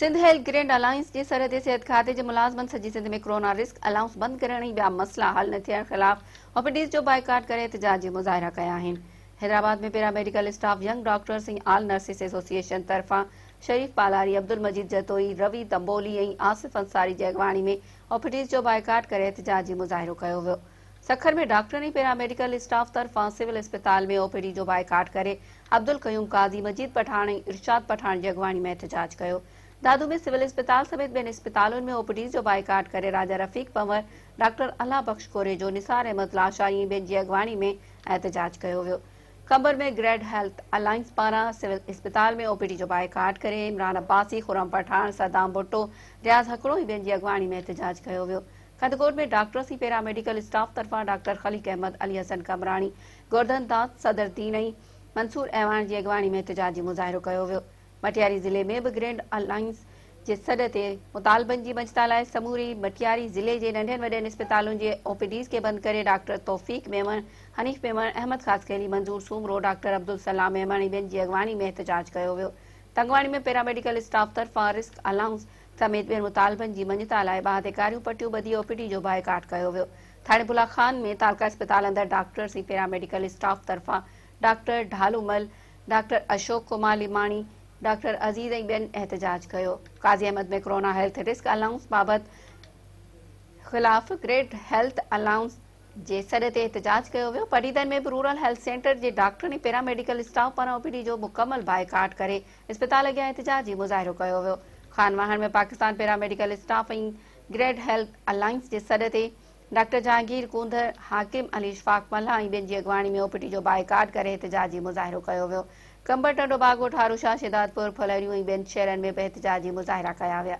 Sindh health grand alliance جي سرحدي صحت کاتي جي ملازمن سڄي سنڌ ۾ ڪرونا رسڪ الائونس بند ڪرڻ ۽ ٻيا مسئلا حل نه ٿيڻ خلاف او پي ڊيز جو بائيڪاٽ ڪري احتجاجي مظاهرا ڪيا آهن. Hyderabad ۾ paramedical staff, young doctors ۽ all nurses association طرفان شريف پالاري، عبدالمجيد جتوئي، روي دنبولي ۽ آصف انصاري جي اڳواڻي ۾ او پي ڊيز جو بائيڪاٽ ڪري احتجاجي مظاهرو ڪيو ويو. سکر ۾ ڊاڪٽرن ۽ پيرا ميڊيڪل اسٽاف طرفان سول اسپتال ۾ او پي ڊي جو بائيڪاٽ ڪري عبدالقيوم قاضي، مجيد پٺاڻ ۽ ارشاد پٺاڻ جي اڳواڻي ۾ احتجاج ڪيو. دادو ۾ سول اسپتال سميت ٻين اسپتالن ۾ او پي ڊيز جو بائيڪاٽ ڪري راجا رفيق پنور، ڊاڪٽر الله بخش ڪوريجو، نثار احمد لاشاري ۽ ٻين جي اڳواڻي ۾ احتجاج ڪيو ويو. قمبر ۾ گريڊ هيلٿ الائنس پاران سول اسپتال ۾ او پي ڊي جو بائيڪاٽ ڪري عمران عباسي، خرم پٺاڻ، صدام ڀٽو، رياض هڪڙو ۽ ٻين جي اڳواڻي ۾ احتجاج ڪيو ويو. Kandhkot ۾ doctors ۽ para medical staff طرفان ڊاڪٽر خليق احمد، علي حسن قمراڻي، گورڌن داس، صدر الدين ۽ منصور اعواڻ جي اڳواڻي ۾ احتجاجي مظاهرو ڪيو ويو. مٽياري ضلعي ۾ به گرينڊ الائنس جي سڏ تي مطالبن جي مڃتا لاء سموري مٽياري ضلعي جي ننڍين وڏين اسپتالن جي او پي ڊيز کي بند ڪري ڊاڪٽر توفيق ميمڻ، حنيف ميمڻ، احمد خاصخيلي، منظور سومرو، ڊاڪٽر عبدالسلام ميمڻ ۽ ٻين جي اڳواڻي ۾ احتجاج ڪيو ويو. تنگواڻي ۾ پيرا ميڊيڪل اسٽاف طرفان رسڪ الائونس سميت ٻين مطالبن جي مڃتا لاء ٻانهن تي ڪاريون پٽيون ٻڌي او پي ڊي جو بائيڪاٽ ڪيو ويو. ٿاڻي بلا خان ۾ تعلقه اسپتال اندر ڊاڪٽرز ۽ پيرا ميڊيڪل اسٽاف طرفان ڊاڪٽر ڍالو مل، ڊاڪٽر اشوڪ ڪمار ليماڻي، ڊاڪٽر عزيز ۽ ٻين احتجاج ڪيو. Qazi Ahmed ۾ corona health risk allowance بابت خلاف گريڊ هيلٿ الائونس جي سڏ تي احتجاج ڪيو ويو. پڊيدن ۾ به رورل هيلٿ سينٽر جي ڊاڪٽرن ۽ پيرا ميڊيڪل اسٽاف پاران او پي ڊي جو مڪمل بائيڪاٽ ڪري اسپتال اڳيان احتجاجي مظاهرو ڪيو ويو. Khanwahan ۾ Pakistan paramedical staff ۽ grade health alliance جي سڏ تي ڊاڪٽر جهانگير ڪونڌر، حاڪم علي اشفاق ملاح ۽ ٻين جي اڳواڻي ۾ او پي ڊي جو بائيڪاٽ ڪري احتجاجي مظاهرو ڪيو ويو. قمبر، ٽنڊوباگو، ٺاروشاه، شهدادپور، ڦلهريون ۽ ٻين شهرن ۾ به احتجاجي مظاهرا ڪيا ويا.